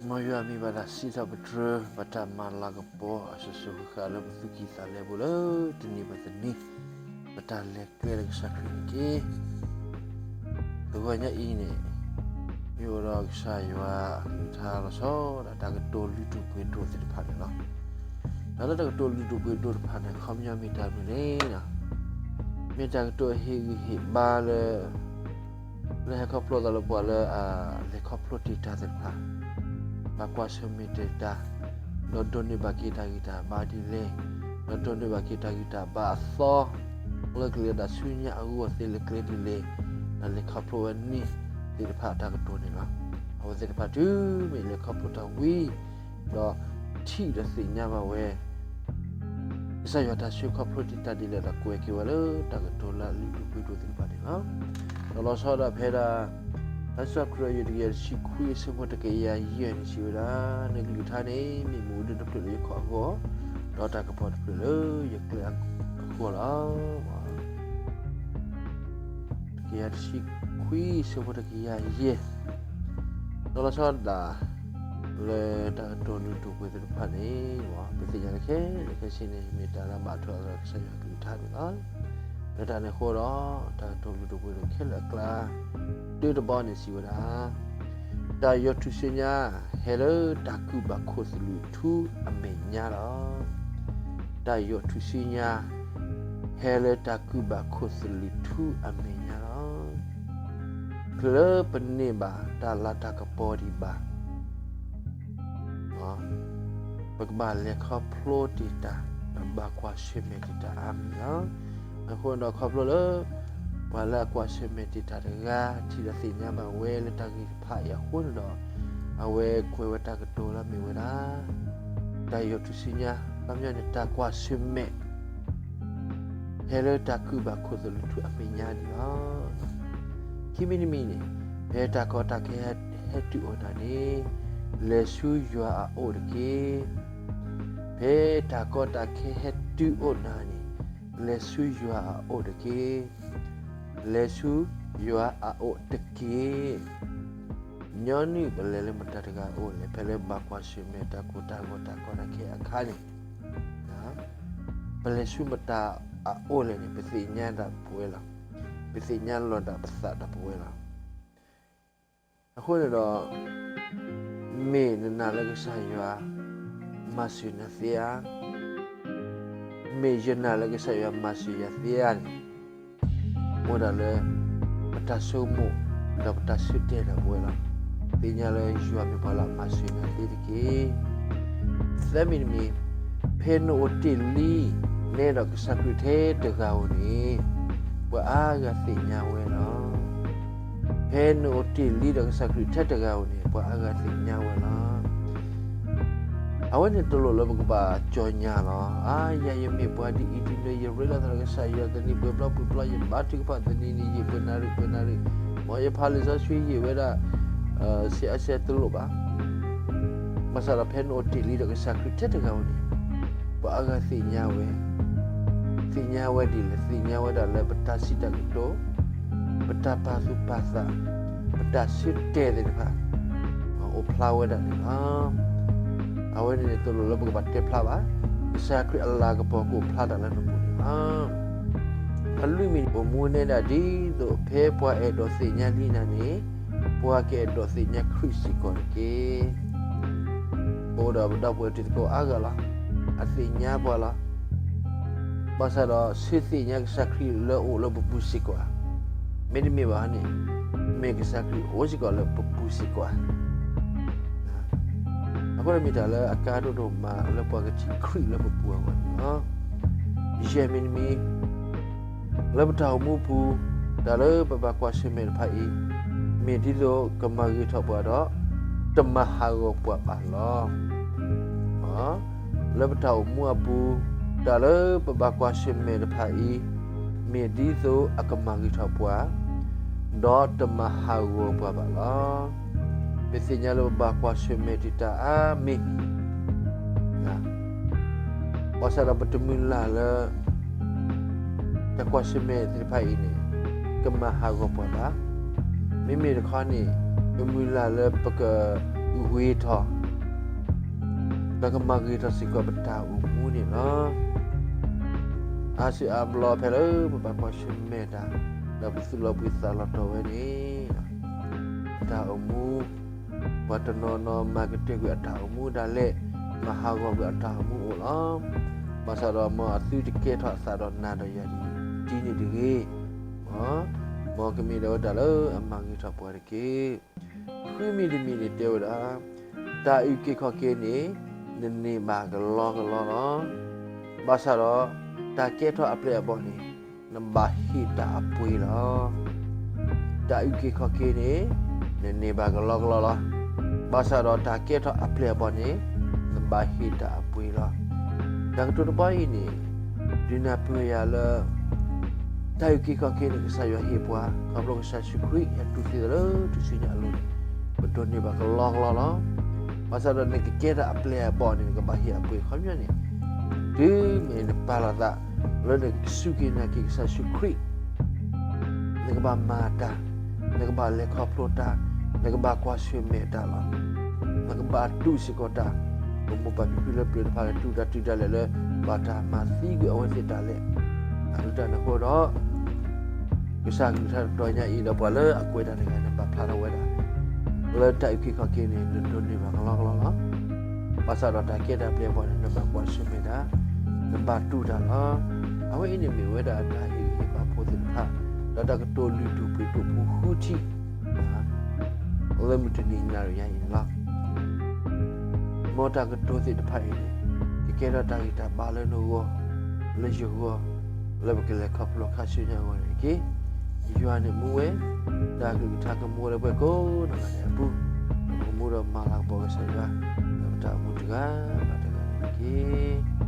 မ်ယွၤမ့ၢ်ဘၣ်တၢ်စံးထီၣ်ပတြၢၤ ဘၣ်တၢ်မၤလၤကပီၤအစိၤစိၤဃၣ်ဃၣ်လၢပသူၣ်ကံၢ်သးလဲပူၤလၢတနံၤဘၣ်တနံၤ, ပတၢ်လဲၤကျဲလၢကစၢ်ခရံာ်န့ၣ်တက့ၢ်. တဂီၤညါအံၤန့ၣ် မ့ၢ်အိၣ်ဒီးကစၢ်ယွၤအကလုၢ်ကထါလီၤဆီဒၣ်တၢ်ကတိၤလုၢ်ဒိၣ်ပှ့ၤဒိၣ် သ့ၣ်တဖၣ်န့ၣ်လီၤ. တၢ်လၢတၢ်ကတိၤလုၢ်ဒိၣ်ပှ့ၤဒိၣ်တဖၣ်န့ၣ် အခီပညီမ့ၢ်တၢ်မနုၤလဲၣ်န့ၣ်, မ့ၢ်တၢ်ကတိၤအဟ့ၣ်ဂံၢ်ဟ့ၣ်ဘါလၢ လၢဟဲခီဖျိသးလၢပှၤလၢအလဲၤခီဖျိတ့ၢ်တၢ်သ့ၣ်တဖၣ်, ဘၣ်ကွၢ်ဆၢၣ်မဲာ်တ့ၢ်တၢ်, ဒီးဒိးန့ၢ်ဘၣ်က့ၤတၢ်ဂံၢ်တၢ်ဘါဒ်လဲၣ်, ဒီးဒိးန့ၢ်ဘၣ်က့ၤတၢ်ဂံၢ်တၢ်ဘါအသီ လၢကလဲၤတၢ်ဆူညါအဂီၢ်သ့လၢကျဲဒ်လဲၣ်, တၢ်လဲၤခီဖျိဝဲန့ၣ်သ့ၣ်တဖၣ်အတၢ်ကတိၤန့ၣ်လီၤ. အဝဲသ့ၣ်တဖၣ်တုၤမ့ၢ်လဲၤခီဖျိတၢ်ဝံၤ ဒီးထံၣ်ဒီးသ့ၣ်ညါဘၣ်ဝဲ ကစၢ်ယွၤတၢ်ဆှၢခီဖျိတ့ၢ်တၢ်ဒ်လဲၣ်ဒီး ကွဲးက့ၤဝဲလၢတၢ်ကတိၤလၢအလုၢ်ဒိၣ်ပှ့ၤဒိၣ်သ့ၣ်တဖၣ်န့ၣ်လီၤ. ဒီးလီၤဆီဒၣ်တၢ်ဖဲဒၣ် လံာ်စီဆှံခရၢယွၤတကယၤတဆံခွံအဆၢဖိတကယၤယဲၢ်န့ၣ် စံးဝဲဒၣ်, နကလုၢ်ကထါန့ၣ် မ့ၢ်မူဒၢတဖျၢၣ်လၢယခီၣ်အဂီၢ်, ဒီးတၢ်ကပီၤတဖျၢၣ်လၢယကျဲအဂီၢ်လီၤ. တကယၤတဆံခွံအဆၢဖိတကယၤယဲၢ် ဒီးလီၤဆီဒၣ်တၢ် လၢတၢ်ကတိၤလုၢ်ဒိၣ်ပှ့ၤဒိၣ်တဖၣ်န့ၣ် ပသ့ၣ်ညါလၢခဲလၢာ်ခဲဆ့န့ၣ် မ့ၢ်တၢ်လၢအဘၣ်ထွဲအသးဒီးကစၢ်ယွၤအကလုၢ်ကထါန့ၣ်လီၤ. လၢတၢ်န့ၣ်အဃိဒီး တၢ်ကတိၤလုၢ်ဒိၣ်ပှ့ၤဒိၣ်ခဲလၢာ်အကျါ တၢတဘီန့ၣ်စံးဝဲဒၣ်, တၢ်ယီၢ်ထူၣ်စုညါ ဟဲလၢတၢ်ကူၣ်ဘၣ်ခိၣ်သလုးထူအမဲာ်ညါလီၤ. တၢ်ယီၢ်ထူၣ်စုညါ ဟဲလၢတၢ်ကူၣ်ဘၣ်ခိၣ်သလုးထူအမဲာ်ညါလီၤ. တချုးလၢပန့ၢ်ဘၣ်တၢ်လၤတၢ်ကပီၤဒံးဘၣ် ပကဘၣ်လဲၤခီဖျိတ့ၢ်တၢ် ဒီးဘၣ်ကွၢ်ဆၢၣ်မဲာ်တ့ၢ်တၢ်အါမံၤလီၤ. အဃိဒီးခီဖျိလၢ ပှၤလၢအကွၢ်ဆၢၣ်မဲာ်တ့ၢ်တၢ်တဂၤ ထံၣ်ဒီးသ့ၣ်ညါဘၣ်ဝဲလၢတၢ်ဂ့ၢ်တဖၣ်အံၤအဃိန့ၣ်ဒီး အဝဲကွဲးဝဲတၢ်ကတိၤလၢအမ့ၢ်ဝဲဒၣ် တၢ်ယီၢ်ထူၣ်စုညါ ခီပညီန့ၣ် တၢ်ကွၢ်ဆၢၣ်မဲာ် ဟဲလၢတၢ်ကူၣ်ဘၣ်ခိၣ်သလုးထူအမဲာ်ညါန့ၣ်လီၤ. ခံမံၤတမံၤန့ၣ် ဖဲတၢ်ကီတၢ်ခဲဟဲတုၤအိၣ်နၤန့ၣ် လဲၤဆူယွၤအအိၣ်တက့ၢ်. ဖဲတၢ်ကီတၢ်ခဲဟဲတုၤအိၣ်နၤန့ၣ် လဲၤဆူယွၤအအိၣ်တက့ၢ်. လဲၤဆူယွၤအအိၣ်တက့ၢ်. ညီနုၢ်ပလဲၤလၢမတၤတဂၤအအိၣ်လဲၣ်, ဖဲလၢဘၣ်ကွၢ်ဆၢၣ်မဲာ်တၢ်ကိၢ်တၢ်ဂီၤတၢ်ကီတၢ်ခဲအခါန့ၣ် ပလဲၤဆူမတၤအအိၣ်လဲၣ်န့ၣ် ပသ့ၣ်ညါဒၣ်ပဝဲလီၤ. ပသ့ၣ်ညါလီၤဒၣ်ပသးဒီးပဝဲလီၤ. အဃိန့ၣ်ဒီး မ့ၢ်နနာ်လၢကစၢ်ယွၤ မၤစၢၤနၤသ့ဧါ, မ့ၢ်ယနာ်လၢကစၢ်ယွၤမၤစၢၤယၤသ့ဧါန့ၣ် အိၣ်ဒၣ်လၢ ပတၢ်ဆိကမိၣ် ဒီးပတၢ်ဆၢတဲာ်ဒီးပဝဲလီၤ. သ့ၣ်ညါလၢယွၤမ့ၢ်ပှၤလၢအမၤစၢၤနၤသ့တက့ၢ်. သၢမံၤတမံၤ, ဖဲနအိၣ်တ့ၢ်လံ နဲဒီးကစၢ်ခရံာ်ထဲတဂၤဧိၤန့ၣ် ပှၤအါဂၤသ့ၣ်ညါဝဲလီၤ. ဖဲနအိၣ်တ့ၢ်လံဒီးကစၢ်ခရံာ်ထဲတဂၤဧိၤန့ၣ် ပှၤအါဂၤသ့ၣ်ညါဝဲလီၤ. အဝဲန့ၣ်တလိၣ်လၢပကဘၣ်ကၠီညါလီၤ. အါ ယၤယမ့ၢ်ပှၤဒ်အံၤဒ်နုၤ ယရ့လိာ်သးဒီးကစၢ်ယွၤ တနံၤပှဲၤဘျီပှဲၤဘျီ ယဘါထုကဖၣ်တနံၤန့ၣ် ယပှဲၤနၣ်ရံၣ်ပှဲၤနၣ်ရံၣ်, မ်ယဖးလံာ်စီဆှံယံာ်ဝဲဒၣ် ဆံးအါဆံးတလိၣ်ဘၣ်. ဘၣ်ဆၣ်ဒီးဖဲနအိၣ်တ့ၢ်လံဒီးကစၢ်ခရံာ်ထဲတဂၤဧိၤန့ၣ် ပှၤအါဂၤသ့ၣ်ညါဝဲ, သ့ၣ်ညါဝဲဒ်လဲၣ်, သ့ၣ်ညါဝဲဒၣ်လၢပတၢ်စံးတၢ်ကတိၤ, ပတၢ်ပာ်သူၣ်ပာ်သး, ပတၢ်ဆၢတဲာ်သ့ၣ်တဖၣ် အိၣ်ဖျါဝဲဒၣ်န့ၣ်လီၤ. အဝဲန့ၣ်န့ၣ် တလိၣ်လၢပကဘၣ်တဲဖျါဘၣ်. ကစၢ်ခရံာ်အလၤကပီၤကအိၣ်ဖျါတၢ်လၢနပူၤန့ၣ်လီၤ. အလွံၢ်မံၤန့ၣ် ပမူဝဲဒၣ်ဒ်သိး ဖဲပှၤအဲၣ်ဒိးသ့ၣ်ညါလံနၤန့ၣ် ပှၤကအဲၣ်ဒိးသ့ၣ်ညါခရံာ်စ့ၢ်ကီးတက့ၢ်. ပအိၣ်ဒီးပဒီပုၢ်ဝဲၢ်တံၤသကိးအါဂၤလီၤ. အသ့ၣ်ညါပှၤလီၤ. ဘၣ်ဆၣ်ဒီး ဆၢသ့ၣ်ညါကစၢ်ခရံာ်လၢအအိၣ်လၢပပူၤစ့ၢ်ကီးဧါ. မ့တမ့ၢ်ဘၣ်န့ၣ် မ့ၢ်ကစၢ်ခရံာ်အိၣ်စ့ၢ်ကီးလၢပပူၤစ့ၢ်ကီးဧါ. အဃိန့ၣ်မ့ၢ်တၢ်လၢအကါဒိၣ်ဒိၣ်မးလၢပှၤကထံၣ်ခရံာ်လၢပပူၤအဂီၢ်န့ၣ်လီၤ. ယဲၢ်မံၤတမံၤ လၢပတၢ်အိၣ်မူပူၤ တၢ်လၢပဘၣ်ကွၢ်ဆၢၣ်မဲာ်တဖၣ်အံၤ မ့ၢ်ဒ်သိးကမၤဂ့ၤထီၣ်ပှၤဒီး တမၤဟးဂီၤပှၤဘၣ်လီၤ. လၢပတၢ်အိၣ်မူအပူၤ တၢ်လၢပဘၣ်ကွၢ်ဆၢၣ်မဲာ်တဖၣ်အံၤ မ့ၢ်ဒ်သိးအကမၤဂ့ၤထီၣ်ပှၤ ဒီးတမၤဟးဂီၤပှၤဘၣ်လီၤ. ပသ့ၣ်ညါလၢပဘၣ်ကွၢ်ဆၢၣ်မဲာ်တံာ်တာ်အါမံၤ ဘၣ်ဆၣ်ဒီးပတမုၢ်လၢ်လၢ တၢ်ကွၢ်ဆၢၣ်မဲာ်သ့ၣ်တဖၣ်အံၤန့ၣ် ကမၤဟးဂီၤပှၤဘၣ်. မ့မ့ၢ်တခီန့ၣ် ပမုၢ်လၢ်လၢပကဂ့ၤထီၣ် ဒီးကမၤဂ့ၤထီၣ်စ့ၢ်ကီးပတၢ်အိၣ်မူန့ၣ်လီၤ. အါစုအါဘျီဖဲလၢပဘၣ်ကွၢ်ဆၢၣ်မဲာ်တၢ် ဒီးပသူၣ်လီၤဘှံးသးလီၤတီၤဝဲန့ၣ် တၢ်အိၣ်မူ ပှၤတနီၤနီၤမၤကတၢၢ်ကွံာ်အတၢ်အိၣ်မူဒၣ်လဲာ်, မၤဟးဂီၤကွံာ်အတၢ်အိၣ်မူအိၣ်လီၤ. ဘၣ်ဆၣ်ဒီးမ်အသုတကဲထီၣ်အသးဒီးနၤဒီးယၤဒ်န့ၣ်တဂ့ၤ. မ်ကမ့ၢ်ဒၣ်ဝဲဒၣ်လၢအမၤဂ့ၤထီၣ်ပှၤတက့ၢ်. ဃုမံၤတမံၤန့ၣ်တဲဝဲဒၣ်, တၢ်အုၣ်က့ၤခီၣ်က့ၤန့ၣ် နန့ၢ်ဘၣ်ကလီကလီလီၤ. ဘၣ်ဆၣ်ဒီး တၢ်ကဲထီၣ်အပျဲၢ်အဘီၣ်န့ၣ် နဘၣ်ဟ့ၣ်တၢ်အပှ့ၤလီၤ. တၢ်အုၣ်က့ၤခီၣ်က့ၤန့ၣ် နန့ၢ်ဘၣ်ကလီကလီလီၤ. ဘၣ်ဆၣ်ဒီးတၢ်ကဲထီၣ်အပျဲၢ်အဘီၣ်န့ၣ် နဘၣ်ဟ့ၣ်တၢ်အပှ့ၤလီၤ. တၢ်ကတိၤတဘီအံၤန့ၣ် ဒုးနၢ်ပၢၢ်ယၤလၢ တၢ်အုၣ်က့ၤခီၣ်က့ၤန့ၣ် ကစၢ်ယွၤဟ့ၣ်ပှၤ ခီဖျိကစၢ်ယ့ၣ်ၡူးခရံာ်ဟဲတူၢ်သံသးလၢထူၣ်စုညါအလိၤန့ၣ် ပဒိးန့ၢ်ဘၣ်ကလီကလီလီၤ. ဘၣ်ဆၣ်ဒီးနကကဲတၢ်အပျဲၢ်အဘီၣ်န့ၣ် နကဘၣ်ဟ့ၣ်အပှ့ၤအခီပညီန့ၣ် တုၤမ့ၢ်နပာ်လီၤသး လၢနကစူၢ်က့ၤနာ်က့ၤကစၢ်ယ့ၣ်ၡူးခရံာ် နကဘၣ်မၤတၢ်, နကဘၣ်လဲၤခီဖျိတၢ်, နကဘၣ်ကွၢ်ဆၢၣ်မဲာ်တၢ်လီၤ. နကဘၣ်တူၢ်စ့ၢ်ကီးတၢ်, ပမိၢ်ပၢ်ဖံဖုလၢပျၢၤတဖၣ်လၢတူၢ်တၢ်တုၤဒၣ်လဲာ်လၢ ဘၣ်တၢ်မၤသံကွံာ်အဝဲသ့ၣ်တၢ်လဲၣ်. အဒိတၢ်န့ၣ်အဃိဒီး ကစၢ်ကလုၢ်ကထါတတီၤညါအံၤဒီးပှၤလၢအကွဲးတၢ်တဂၤန့ၣ် ပာ်ဖျါထီၣ်ဝဲဒၣ် လၢတၢ်အုၣ်က့ၤခီၣ်က့ၤန့ၣ် နဒိးန့ၢ်ဘၣ်ကလီကလီလီၤ. ဘၣ်ဆၣ်ဒီးတၢ်ကဲတၢ်ပျဲၢ်အဘီၣ်န့ၣ် နဘၣ်ကွၢ်ဆၢၣ်မဲာ်တၢ်, နဘၣ်တူၢ်တၢ်လီၤ. အဝဲအံၤန့ၣ်မ့ၢ်ဝဲဒၣ်တၢ်ဟ့ၣ်ဂံၢ်ဟ့ၣ်ဘါဖိသ့ၣ်တဖၣ်, ဒီးတၢ်ကတိၤလုၢ်ဒိၣ်ပှ့ၤဒိၣ်ဖိဃုထံၣ် လၢမုၢ်တနံၤညါအံၤန့ၣ်လီၤ. မ်တၢ်ကတိၤသ့ၣ်တဖၣ်အံၤန့ၣ် ကကဲထီၣ်တၢ်ဂံၢ်တၢ်ဘါလၢနဂီၢ်, လၢယဂီၢ်, လၢပကလဲၤခီဖျိခါဆူညါအဂီၢ်န့ၣ်တက့ၢ်. ယွၤန့ၣ်မူဝဲ, တၢ်ကလုၢ်ကထါကမူလၢပှၤကိးဂၤဒဲးအပူၤ, ဒီးပကမူဒီးမၤလၤကပီၤကစၢ်ယွၤ, ဒီးပတၢ်အိၣ်မူတဂၤဘၣ်တဂၤန့ၣ်တက့ၢ်.